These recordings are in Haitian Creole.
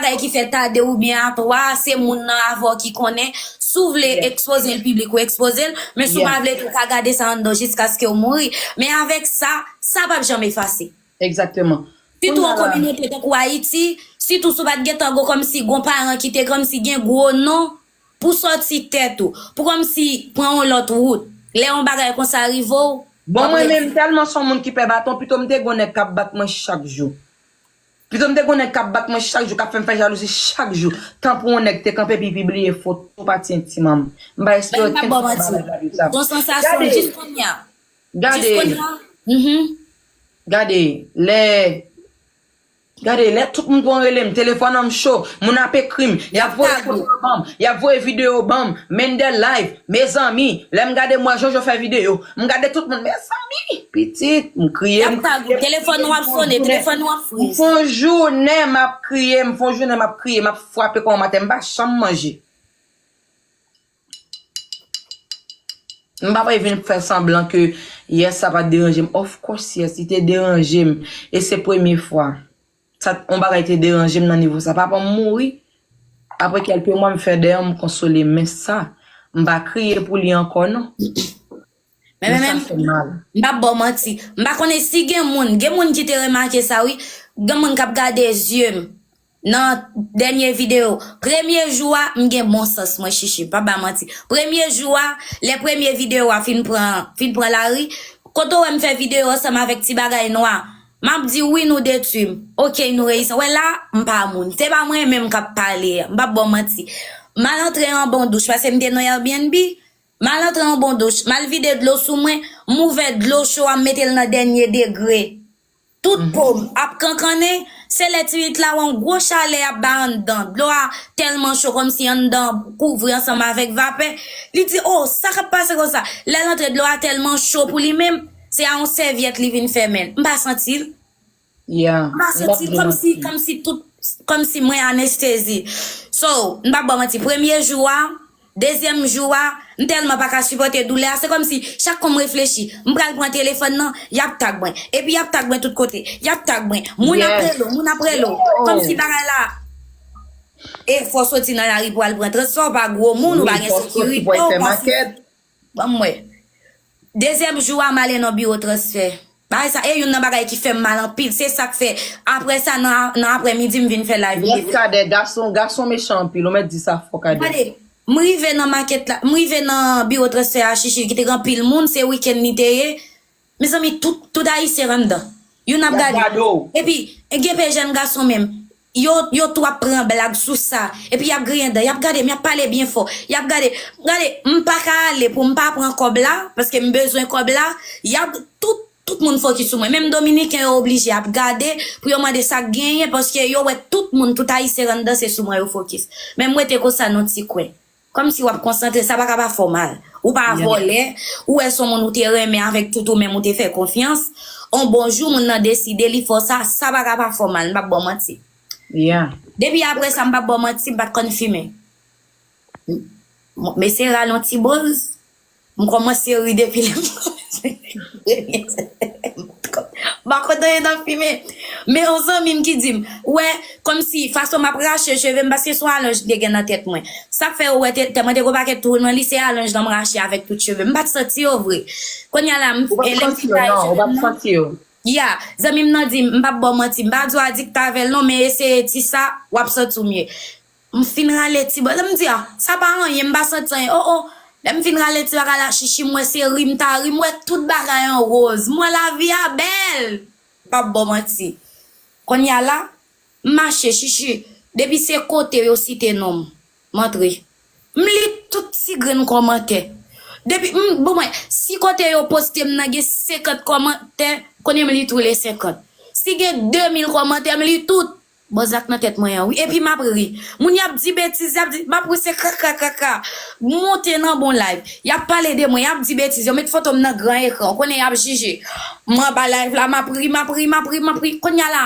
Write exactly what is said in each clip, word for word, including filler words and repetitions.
bagay ki fèt a de oubyen a twa, se moun nan avè w ki konnen. Si w vle ekspoze l piblik, ou ekspoze l, men si w pa vle tou, ou ka gade sa anndan jiskaske w mouri. Men avèk sa, sa p ap janm efase. Egzakteman. Sitou an kominote tankou Ayiti, sitou si w pa t gentan gon kòmsi gon paran ki te kòmsi gen gwo non pou sòti tèt ou, pou kòmsi pran yon lòt wout. Lè yon bagay konsa rive w, Bon, mwen menm, m tèlman se yon moun ki pè baton, pito m te gon nèg k ap bat mwen chak jou. Pito m te gon nèg k ap bat mwen chak jou, k ap fè m fè jalouzi chak jou. Tan pou yon nèg te kanpe epi pibliye foto pati entim an m. M pa espere okenn bagay la de sa. Bon sansasyon jis kounye a. Jis Gade, kounye a. Mhm. gade, lè, gade, lè tout moun konn rele m, telefòn an m cho, moun ap ekri m, y ap voye foto yo ban m, y ap voye videyo ban m, Mendel Live, mezanmi, lè m gade m wè Jojo fè videyo, m gade tout moun, mezanmi, pitit, m kriye, Y ap tag ou, telefòn ou ap sonnen, telefòn ou ap m friz. fè yon jounen m ap kriye, m fè yon jounen m ap kriye, m ap frape kò m atè, m pa janm manje. M pa pral vin fè sanblan ke yes, sa pa t deranje m. Of course, yes, li te deranje m. E se premye fwa. Sa, yon bagay te deranje m nan nivo sa. Papa m mouri. Apre kèlke mwa, m fè dèy, m konsole. Men sa, m pa kriye pou li ankò, non. Men, men, men, m p ap ba w manti. M pa konnen si gen moun, gen moun ki te remake sa, wi. Gen moun k ap gade zye m. Nan dènye videyo, premye jou a, m gen bon sans mwen, chichi, m p ap ba manti. Premye jou a, lè premye videyo a fin pran, fin pran lari, kote w wè m fè videyo ansanm avèk ti bagay nwa, m ap di wi nou detwi m. Oke, nou reyisi. Wè la, m pa moun. Se pa mwen menm k ap pale a. M p ap ba w manti. M al antre anba yon douch, paske m te nan Airbnb. M al antre anba yon douch, m al vide dlo sou mwen, m ouvè dlo cho a, m mete l nan dènye degre. Tout po m ap kankannen, se lè ti pitit la wè yon gwo chalè ap bay anndan. Dlo a tèlman cho kòmsi anndan kouvri ansanm avèk vapè. Li di, "O, sa k ap pase konsa?" Lè l antre, dlo a tèlman cho pou li menm, se a yon sèvyèt li vin fèmen l. M pa santi l. Yeah. M pa santi l kòmsi, kòmsi tout, kòmsi mwen anestezi. So, m p ap ba w manti, premye jou a, dezyèm jou a, m tèlman pa ka sipòte doulè a, se kòmsi chak kou m reflechi, m pral pran telefòn nan, y ap tag mwen. Epi y ap tag mwen tout kote. Y ap tag mwen. Moun ap rele w, moun ap rele w. Kòmsi bagay la. E fò w soti nan lari pou al pran transfè, w pa gwo moun, ou pa gen sekirite, w pa. Ban m wè. Dezyèm jou a, m ale nan biwo transfè. Bagay sa, e youn nan bagay ki fè m mal anpil. Se sa k fè, apre sa, nan, nan aprèmidi, m vin fè live. Yes, Kadè, gason, gason mechan anpil. Ou mèt di sa fò, Kadè. Gade, m rive nan makèt la, m rive nan biwo transfè a, chichi, ki te gen anpil moun, se wikenn li te ye. Mezanmi, tout, tout Ayisyen anndan. Youn ap gade. Epi, gen pe jèn gason menm. Yo, yo tou ap pran blag sou sa. Epi y ap griyen dan. Y ap gade m, y ap pale byen fò. Y ap gade. Gade, m pa ka ale pou m pa pran kòb la, paske m bezwen kòb la. Y ap, tout, tout moun fokis sou mwen. Menm Dominiken yo oblije ap gade pou yo mande sa k genyen, paske yo wè tout moun, tout Ayisyen anndan, se sou mwen yo fokis. Men m rete konsa nan ti kwen. Kòmsi w ap konsantre, sa pa ka pa fè w mal. Ou pa vòlè, ou wè se yon moun ou te renmen avèk tout ou menm ou te fè konfyans. On bon jou, moun nan deside li fè w sa, sa pa ka pa fè w mal, m p ap ba w manti. Depi apre sa, m p ap ba w manti, m pa t konn fimen. M, m eseye rale yon ti boz, m kòmanse ri depi lè m kòmanse. M pa konn anyen nan fimen. Men yon zanmi m ki di m, wè, kòmsi fason m ap rache cheve m, paske se yon alonj m te gen nan tèt mwen. Sa k fè ou wè tè, tè mwen te gon pakèt twou nan li, se alonj lan m rache avèk tout cheve m. M pa t santi yo vre. Kounye a la, m, e lè m fin taye cheve m nan, ya, zanmi m nan di m, m p ap ba w manti, m pa di w adikte avè l non, men eseye ti sa, w ap santi w mye. M fin rale ti bò. Lè m di, a, sa pa anyen, m pa santi anyen. O, o. Lè m fin rale ti bagay la, chichi, m wè se ri m ta ri, m wè tout bagay an woz. M wè lavi a bèl. M p ap ba w manti. Kounye a la, m mache, chichi. Depi se kote yo site non m, m antre. M li tout ti grenn kòmantè. Depi, m, bon, mwen, si kote yo poste m nan gen senkant kòmantè, konnen m li tou le senkant. Si gen de mil kòmantè, m li tout. Bòz la k nan tèt mwen an, wi. Epi m ap ri. Moun y ap di betiz, y ap di, m ap ri se kaka, kaka. M monte nan bon live. Y ap pale de mwen, y ap di betiz. Yo met foto m nan gran ekran. Ou konnen y ap jije. M anba live la, m ap ri, m ap ri, m ap ri, m ap ri. Kounye a la,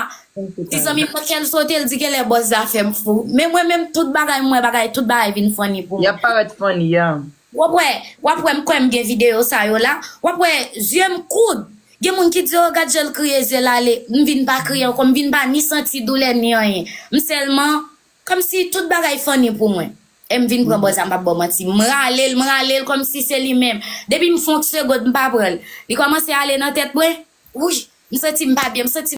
ti zanmi m nan kè l sote, l di genlè bòz la fè m fou. Men mwen menm, tout bagay m wè, bagay, tout bagay vin funny pou mwen. Y ap parèt funny, ya. W ap wè, w ap wè m kwè m gen videyo sa yo la. W ap wè zye m koud. Gen moun ki di, o, gad jan l kriye, zye l ale. M vin pa kriye ankò, m vin pa ni santi doulè, ni anyen. M sèlman Kòmsi tout bagay funny pou mwen. E m vin pran bòz la, m p ap ba w manti. M rale l, m rale l kòmsi se li menm. Depi m fè yon ti segond, m pa pran l. Li kòmanse ale nan tèt mwen. Wouy, m santi m pa byen, m santi